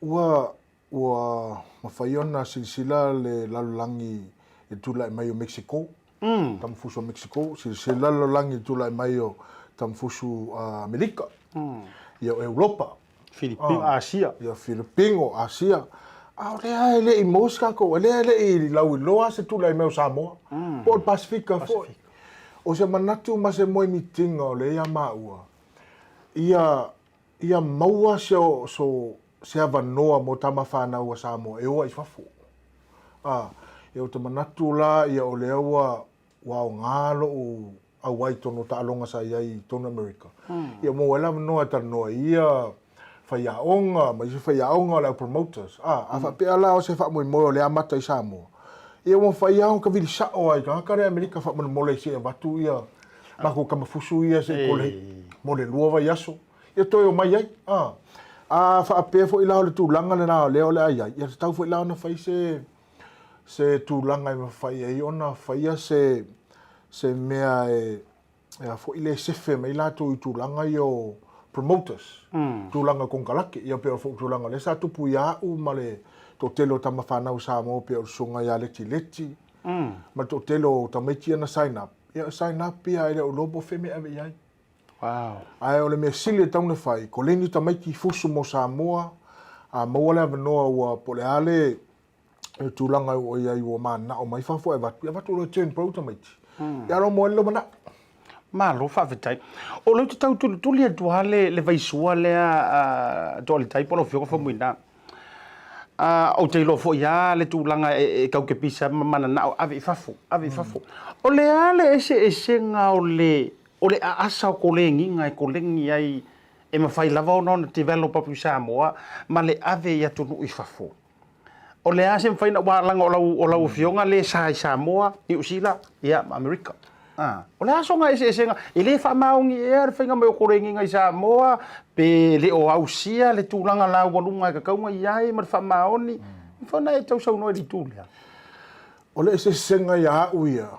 ua, Ua mafai ona silasila le lalolagi i le tulai mai o Mexico, tamafusu o Mexico, silasila le lalolagi i le tulai mai o tamafusu Amerika, ia o Europa, Filipino, Asia. Ia Filipino, Asia. A o lea e le i maua se tatou, o lea e le i lauiloa se tulai mai o Samoa, po o le Pasefika foi. O se manatu ma se moemitiga o lea ia maua, ia Ia maua se, so, se avanoa mo tama fanau a Samoa e o ai i fafo. A, ia ou te manatu la ia o lea ua, ua aoga loʻu auai i totonu o taaloga sa i ai i totonu o Amerika. Ia maua ai le avanoa e talanoa ai ia faiaoga ma isi faiaoga o le au promoters. A, a faapea la o se faamoemoe o lea e amata i Samoa, ia ua mafai lava ona tavili sao lava i tagata lea Amerika faamolemole se i avatu ia matou tamafusu ia se i kolei mo le lua vaiaso, ia toe omai ai. A, a faapea foi la o le tulaga lena o lea o le a i ai, ia tatau foi la ona fai se, se tulaga e mafai ai ona faia se, se mea e, e a foi le sefe mai latou i tulaga ia o promoters, tulaga o konekarate, ia pei o le tulaga lea sa tupu ia au ma le toatele o tama fanau Samoa pei o le susuga ia Leti Leti, ma le toatele o tamaiti ia na sign up, ia sign up ia e le o iloa po o fea mea e ave i ai. Wow. Ae o le mea sili e tatau ona fai, koleni tamaiti fusu mo Samoa, a maua le avanoa ua po o le a le tulaga ua i ai ua mananao mai fafo e avatu, ia avatu loa e turn pro tamaiti. Ia alo mo ai le lumanai. Malo faafetai. O lea ou te tau tulituli atu lava le, le vaisua lea a Toaletai po o lau Afioga Faumuina. Ou te iloa foi lava le tulaga e tau te pisa ma mananao ave i fafo, ave i fafo. O le a le eseesega o le o le aasa o koleniga e koleni ai e mafai lava ona ona develop atu i Samoa ma le ave i atunuu i fafo? O le a se mafai ona, aua leaga o lau, o lau afioga le sa i Samoa, Niu Sila, ia, ma Amerika. A, o le a sona eseesega? E le faamaoni ea le faiga mai o koleniga i Samoa, pe le o ausia le tulaga laualuga e tatau ona i ai ma le faamaoni? E mafai ona e tausaunoa i le itu lea. O le eseesega ia au ia,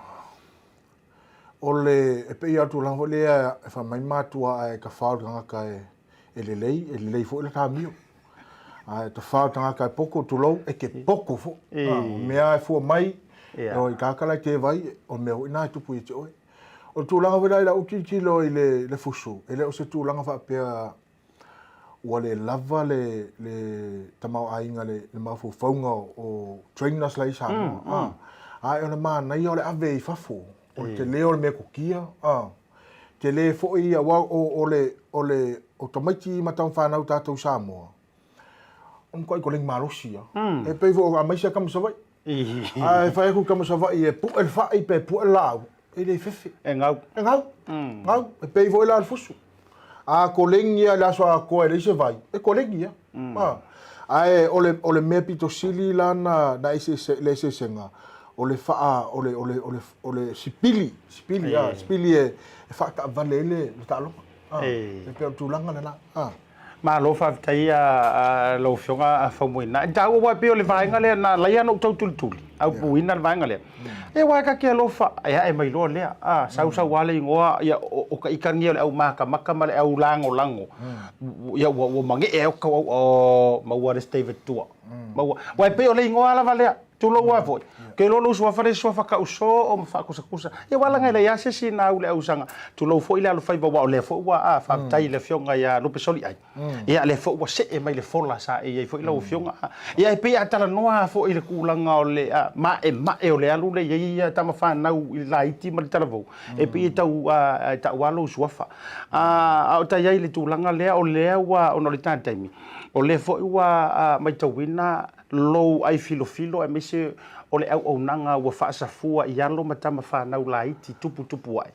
o le, e pei lava o le tulaga foi lea e fai mai matua ae tafao le tagata e, e lelei, e lelei foi lata amio. Ae tafao le tagata e poto, tulou, e te poto foi. A, o mea e fua mai, o i tagata la e te vai, o mea foi na e tupu ia te oe. O le tulaga foi la i lau tilotilo i le, le fusu, e le o se tulaga faapea ua le lava le, le tamaoaiga, le, le mafaufauga o, o trainers la i Samoa. A, ae o le manaia o le ave i fafo, o le tele o le metotia, a, tele foi, aua o, o le, o le, o tamaiti ma tamafanau tatou i Samoa, o matuai koleni malosi lava. E pei foi o aemaise lava tama Savaii. Ae fai atu tama Savaii e pue le fai pe pue le laau, e le fefe. E gau. E gau. Gau. E pei foi la o le fusu. A koleni lava i le aso atoa e leai se vai, e koleni lava. Ae o le, o le mea pito sili la na, na eseese, le eseesega, o le faa, o le, o le, o le, o le sipili, sipili, a, sipili e, e faataavale ai le, le taaloga. A, e pei o le tulaga lena. A. Malo faafetai a lau Afioga Faumuina. E taua aua e pei o le vaega lea na ala ai ona ou tau tulituli, aupuina le vaega lea. E aua e ta te alofa, e ae mai loa lea, a, sau sau lava le igoa, ia, o ka ika ia o le au makamaka ma le au lagolago, ia ua, ua magee ai o tau au, oh, maua le isi David Tua. Maua. Aua e pei o le igoa lava lea. Tulou lava foi. Ke iloa lou suafa le isi suafa tau soo ma faakusakusa. Ia ua alaga e leai lava se isi na au i le ausaga. Tulou foi le alofaiva aua o lea foi ua, a, faafetai i le Afioga ia Lupe Soliai. Ia lea foi ua see mai le fola sa e i ai foi lau Afioga. Ia e pei a talanoa lava foi i le tulaga o le maemae o le alu lea e i ai tama fanau i le laiti ma le talavou, e pei e tau e tau lava lou suafa. A o ta i ai i le tulaga lea, o lea ua, ona o le ta taimi, o lea foi ua matauina lou ai filofilo aemaise o le auaunaga ua faasafua i alo ma tama fanau laiti tuputupu ae.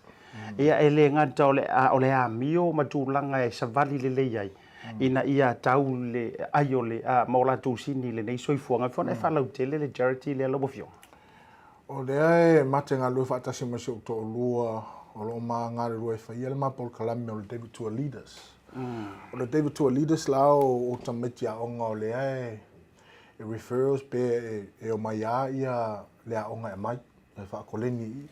Ia e le gata o le o le amio ma tulaga e savali lelei ai ina ia tau le ai o le ma o latou sini i lenei soifuaga. E mafai ona e faalautele le charity lea lau Afioga? O lea e ma te galulue faatasi ma si ou toalua o lo o ma galulue e faia le ma polokalame o le David Tua Leaders. O le David Tua Leaders la o tamaiti aoga o lea e referrals pe e omai lava ia le aoga e aumai e faakoleni i i.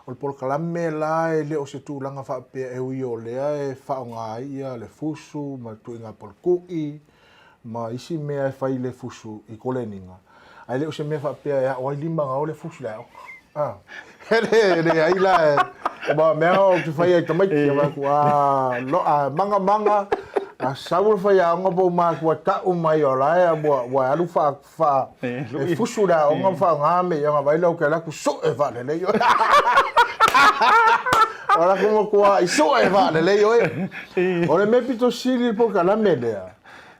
O le polokalame la e le o se tulaga faapea e ui o lea e faaaoga ai ia le fusu ma le tuuaiga polokui ma isi mea e fai i le fusu i koleniga, ae le o se mea faapea e ao ai lima ona o le fusu i le aoga. Ah. E le, leai la, e, ma mea ou te fai ai tamaiti, e atu, a, lo, a manga manga, a sau le faiaoga po o matua tau mai o la e ua, ua alu faa, faa, e fusu le aoga ma faaaoga me i ona vai lea ou te alu atu sue faalelei oe. O la ku matua i sue faalelei oe. O le mea pito sili le polokalame lea,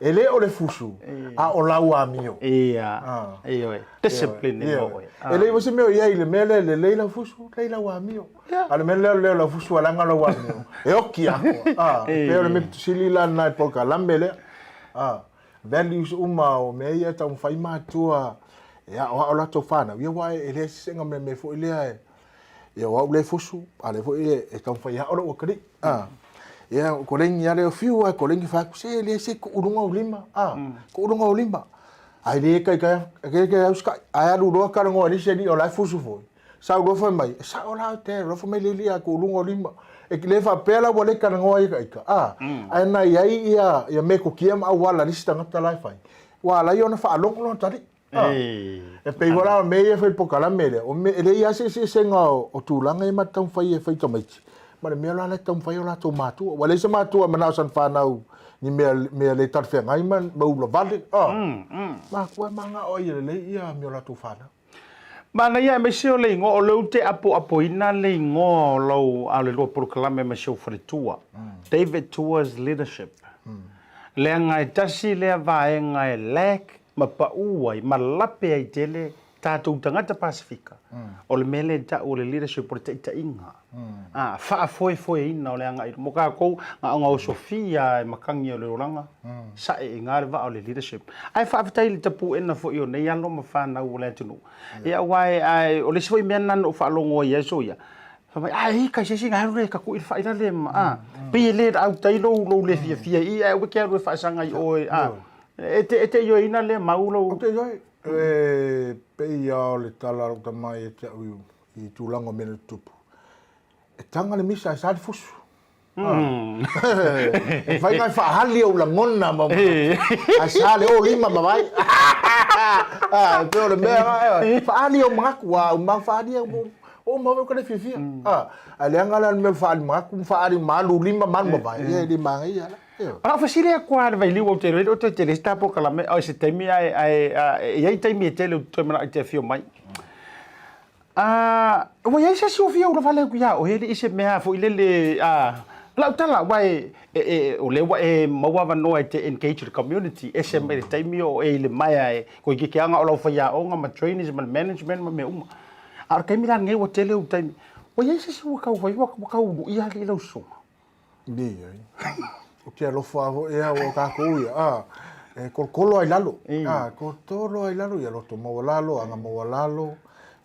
e le o le fusu, a o lau amio. Ia, ioe, discipline e oe. E leai foi se mea o i ai i le mea lea, lelei lau fusu, lelei lau amio. A o le mea lea o le lelei o lau fusu ua leaga lau amio, e oki atoa. E pei o le mea pito sili la lena i le polokalame lea. Values uma o mea ia e taumafai matua e aoao latou fanau, ia aua e leai se sega mea foi lea e ia o au lea e fusu, a lea foi e taumafai e ao lou atalii. A, ia o koleni lava lea o fiu lava e koleni fai atu, se leai se tuu i luga ou lima, a, tuu i luga ou lima. Ae le taitai, e le usitai, ae alu loa talanoa i le isi alii o la e fusu foi. Sau loa fai mai, e sao la oe Dad, alofa mai le alii a tuu i luga o lima. E le faapea la ua le talanoa ia ita, a, ae na i ai ia, ia metotia ma auala a le isi tagata la e fai, ua ala ai ona faalogo lona atalii. A, e pei foi la o mea ia e fai i le polokalame lea, o mea, e leai lava se eseesega o tulaga ia ma te taumafai e fai tamaiti, ma le mea la la e taumafai ai o latou matua. Ua leai se matua e manao i sana fanau ni mea, mea le talafeagai ma, ma ulavale, a, matua e manao ai e lelei ia mea o latou fanau. Manaia aemaise o le igoa, o lea ou te apoapoina le igoa o lau, a o le lua polokalame ma si ou faletua, David Tua's Leadership. Leaga e tasi lea vaega e lack ma pau ai ma lape ai tele tatou tagata Pasefika, o le mea lea e tau o le leadership, o le taitaiga. A, faafoefoeina o le agai mo tatou, na ona osofia e matagi o le olaga, sae i ina le vaa o le leadership. Ae faafetai i le tapuena foi o nei alo ma fanau o le atunuu. Ia aua e, ae o le isi foi mea lena na ou faalogo ai i aso ia, fai mai, a e ita i se isi na alu lea e tatui le fai la le ma, a, pei e le autai lou, lou le fiafia i i, ae aua e te alu e faasaga i o e, a, e te, e te ioeina lea mau lou. Ou te ioe, e pei lava o le tala a lou tama ia te au i tulaga o mea na tutupu. E taga le misa ae sa le fusu. E mafai ona e faahali ou lagona ma ae sa le o lima ma vai. E pei o le mea e faali ou manatu, a uma faali au o uma ou ka fiafia. Ae leaga la le mea o le faali manatu ma faali ma alu lima ma alu ma vai, ia e le manaia la. O lau fesili atu lava i le vailiu ou te iloa e le o toe tele se ta polokalame, o se taimi ae e i ai taimi e tele ou te toe manao e te afio mai. A, ua i ai se isi ua fia ulavale atu iā oe, e le i se mea foi lele, a, lau tala, aua e, e, e, o lea ua e maua avanoa e te engage i le community, ese mai le taimi o e i le maea e toeitiiti lava na o lau faiaoga ma trainers ma le management ma mea uma. A o le taimi la lenei ua tele ou taimi, ua i ai se isi ua tau fai, ua tau luʻia alii lau susuga? Leai. Ou te alofa lava foi au o tatou ia, a, e tolotolo lava i lalo, a, tolotolo lava i lalo, ia loto maualalo, aga maualalo,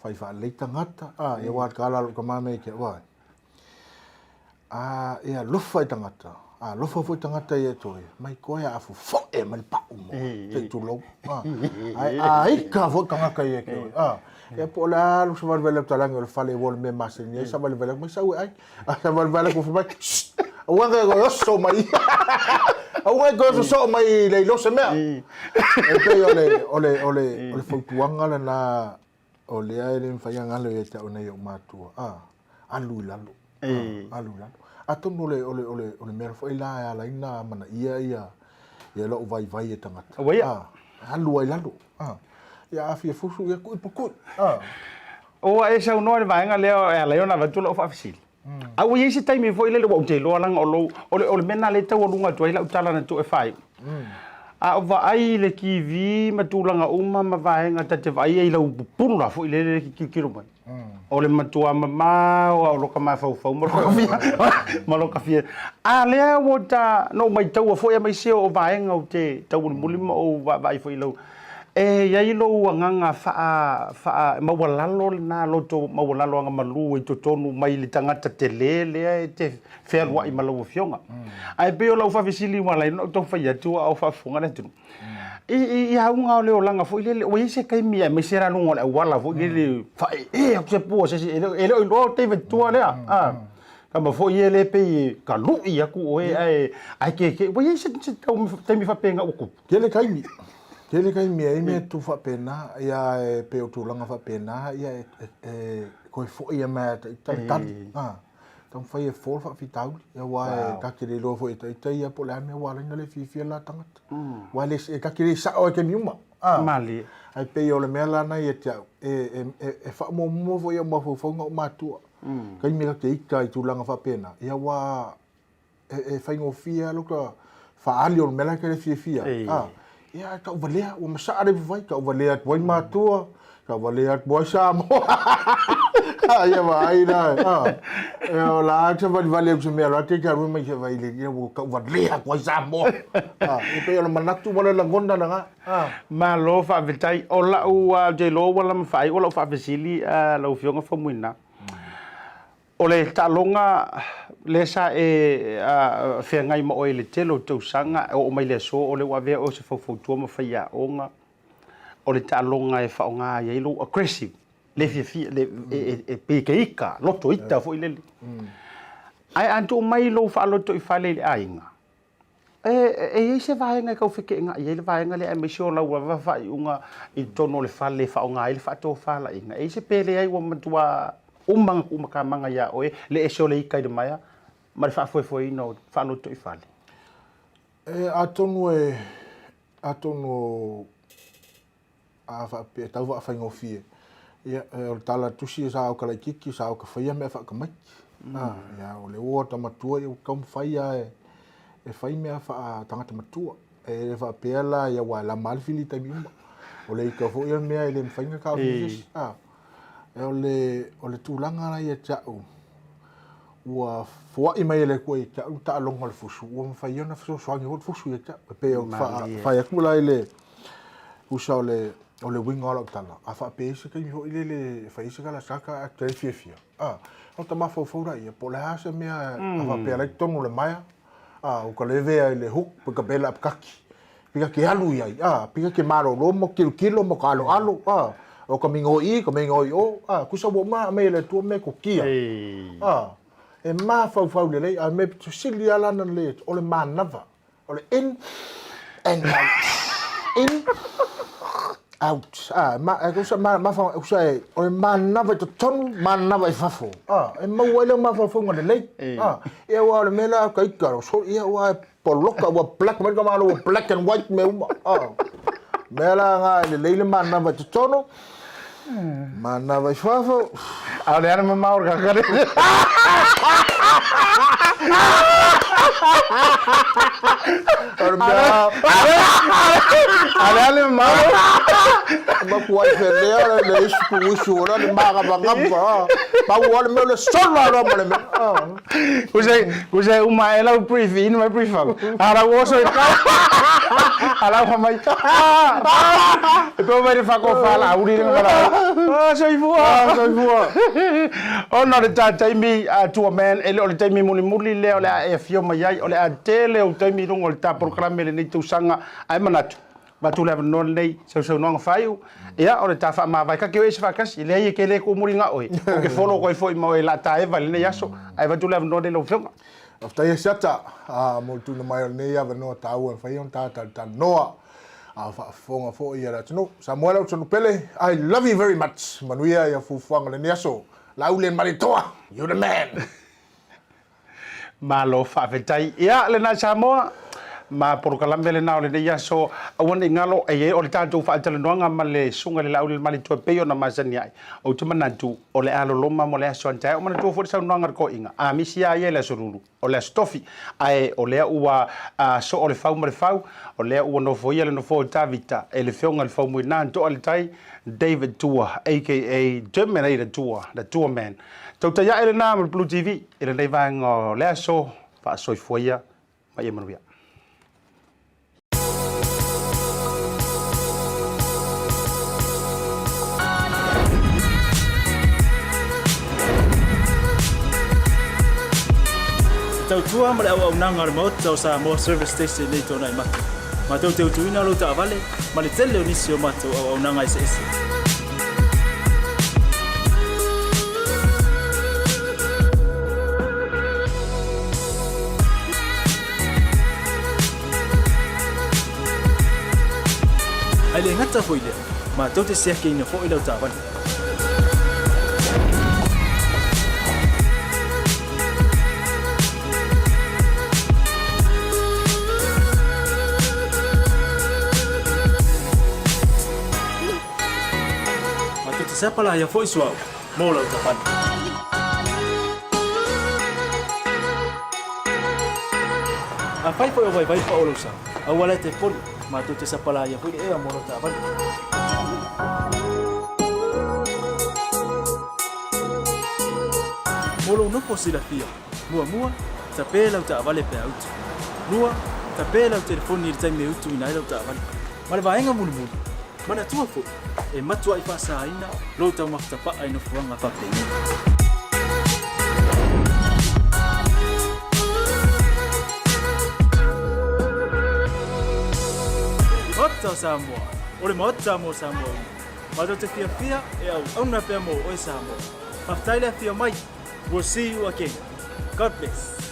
fai faalelei tagata, a, ia aua ka ala lou tama mea i te au, a, e alofa i tagata, a alofa foi tagata ia te oe, mai koe a fofoe mai le pau mo, se i tulou, a, ae a ika foi tagata ia te oe, a, ia po o le a lou savalivali atu talagi o le fale ua o le mea masani ai, savalivali atu mai sau e ai. A savalivali atu fai mai, Shh! Aua ne i oso mai. Aua e toe sosoo mai i le iloa se mea. E pei o le, o le, o le, o le fautuaga lena o lea e le mafai ona galo ia te au nei ou matua. Ah, alu i lalo. Ah, alu i lalo. Atonu o le, o le, o le, o le mea foi la e ala ai ona amanaia ia, ia lou vaivai e tagata. Ua ia. Ah, alu ai i lalo. Ah, ia a fia fusu, ia kui pukui. Ah. Ua e saunoa i le vaega lea e ala ai ona avatu lau faafesili. A ua i ai se taimi foi lele ua ou te iloa leaga o lou, o le, o le mea lena lea e taualuga atu ai lau tala na tuu e faaiu. A o vaai i le TV ma tulaga uma ma vaega ta te vaai ai i lau pupulu la foi lele e tilotilo mai. O le matua mamao lava o loka mafaufau ma loka fia, ma loka fia. A lea ua ta, na ou maitaua foi aemaise o vaega ou te taumolimoli ma ou vaavaai foi i lau, E i ai lou agaga faa, faa, maualalo lena loto maualalo agamalu i totonu mai le tagata tele lea e te fealuai ma lau afioga. Ae pei o lau faafesili ua ala ai ona ou tau fai atu a o faafofoga le atunuu. I, i, i auga o le olaga foi lele, ua i ai se taimi aemaise la luga o le auala foi lele, faaee atu se pua se isi, e le, e le o iloa o teiva tua lea. A, kama foi e le pei e kaluʻi atu oe ae, ae keke, ua i ai se, se taimi faapena ua tupu? Tele taimi, tele taimi e ai mea tu faapena, ia e pei o tulaga faapena, ia e, e, e toe foi ia mea ta ita le tali. Ah, taumafai e fo le faafitauli, ia aua e ta te le iloa foi e ta ita ia po o le a le mea ua ala ai ona le fiafia la tagata. Aua e le, e ta te le sao ai i taimi uma. Ah. Malie. Ae pei o le mea la na ia te au, e, e, e, e faamuamua foi i au mafaufauga o matua. Taimi ta te ita i tulaga faapena, ia aua e, e faigofie lava lota faaali o le mea la e te le fiafia ai. Ah, ia, tauvalea, ua masaa le ipuvai, tauvalea atu ai matua, tauvalea atu ai Samoa. Ia vaai la, ah, e, o la te valivali atu se mea la te te alu mai se vai le, ia ua tauvalea atu ai Samoa. Ah, e pei o le manatu ma le lagona lena. Ah. Malo faafetai. O lau, ou te iloa ua lama faaiu lau faafesili, lau Afioga Faumuina. O le taaloga lea sa e feagai ma oe i le tele o tausaga e oo mai le aso, o lea ua avea oe o se faufautua ma faiaoga, o le taaloga e faaaoga ai ai lou aggressive, le fiafia, le, e pei e te ita, loto ita foi lele. Ae a tuu mai lou faalotoifale i le aiga, E i ai se vaega e tau feteenai ai le vaega lea aemaise o lau lava faaiuga i totonu o le fale e faaaoga ai le faatofalaiga. E i ai se pele ai ua matua uma ona tuumatamaga ia oe le ese o le ita i le maea ma le faafoefoeina o faalotoifale? E atonu e, atonu a faapea e tau faafaigofie, ia, o le tala tusi sa o ka laitiiti, sa o ka faia mea faatamaiti. Mm. Ia, o le ua ta matua, ia, ua taumafai lava e, e fai mea faatagata matua. E le faapea la, ia, ua e lama lava le fili i taimi uma. O le ita foi o le mea e le mafai ona taofia e se isi. Ah. E o le, o le tulaga la ia te au, ua foai mai e le Atua ia te au le taaloga o le fusu, ua mafai ona fesoasoani foi le fusu ia te au. E pei ona fai atu la i le, Tusa o le, o le uiga o lau tala, a faapea i se taimi foi lele e fai ai se kalasaka ae te fiafia, a, ota mafaufau laia, po o le a se mea a faapea la i totonu o le maea, a, uka levea i le hook, pika pela apikaki, pika ke alu i ai, a, pika ke malolo mo kilokilo mo ka aloalo, a, o ka migoi i, ka migoi o, a, tusa ua uma aumai e le Atua mea e kokia, a, e mafaufau lelei, a mea pito sili lava la ona lelei atu, o le manava. O le in and out. In, out. Ah, ma, e kusa, ma, ma, ma, kusa e, o le manava i totonu, manava i fafo. Ah, e maua ai lea mafaufauga lelei. Ah, ia ua o le mea lea ka ika, so, ia ua e poloka, ua black, mai ka malo, ua black and white mea uma. Ah, mea la nga e lelei le manava i totonu, Manava i fafo. A o le ana mamao o le kakale. O le mea... A o le ana mamao. Mapu ai felea le le isu ku isu o le magavagava. Pau o le mea o le solo aloa ma le mea. Kusa uma e lau brief in mai brief au. A lau oso i kau. A lau mai. E pau mai le whakofa la uri le ngara. Ah, soifua. Ah, soifua. Ona o le tā taimi a tua man, e le o le taimi mulimuli lea o le a e afio mai ai, o le a tele o taimi i luga o le tā polokalame lenei tausaga, ae manatu, avatu le avanoa lenei, sausaunoaga faaiu, ia, o le tā faamavae kake o ese faatasi, e leai e ke le kuʻu muliga oe, ou te follow koe foi ma oe la tā eva i lenei aso, ae avatu le avanoa lenei lau afioga. Faafetai Asiata mo le tuuina mai o lenei avanoa taua e mafai ai ona ta talatalanoa a o faafofoga foi le atunuu. Samoa e lau tonu pele, I love you very much. Manuia ia fuafuaga o lenei aso. Laaulemalie-toa, you the man! Malo faafetai. Ia, lena Samoa, ma polokalame lena o lenei aso, aua ne i galo, e i ai o le tatou faatalanoaga ma le Susuga i le Laaulemalie-toa e pei ona masani ai. Ou te manatu, o le a loloma mo le aso a taeao. Manatua foi le saunoaga a le toeaina, a misi lava ia i le aso Lulu, o le aso Tofi. Ae o lea ua soo le fau ma le fau, o lea ua nofoia le nofoa o Tavita e le Afioga i le Faumuina Toa le Tai, David Tua aka Terminator Tua, the Tua Man. Tautai ae lena ma le Blue TV i lenei vaega o le aso, faasoifua ia ma ia manuia. Te tautua ma le auaunaga a le Maota o Samoa Service Station nei Tuanai Mata. Matou te utuina lou taavale ma le tele o nisi o matou auaunaga eseese. Ae le gata foi i lea, matou te siakiina foi lau taavale. Matou te sapalaia foi suauu mo lau taavale. Afai foi o vaivai pao lou sa, aua la e te poli, matou te sapalaia foi le ea mo lau taavale. Mo lou nofo silafia, muamua, tape lau taavale pe a utu. Lua, tape lau telefoni i le taimi e utuina ai lau taavale. Ma le vaega mulimuli, manatua foi, e matuai faasaina lou taumafa tapaa i nofoaga faapenei. Maota o Samoa, o le Maota mo Samoa uma. Matou te fiafia e auauna pea mo oe Samoa. Faafetai le afio mai. We'll see you again. God bless.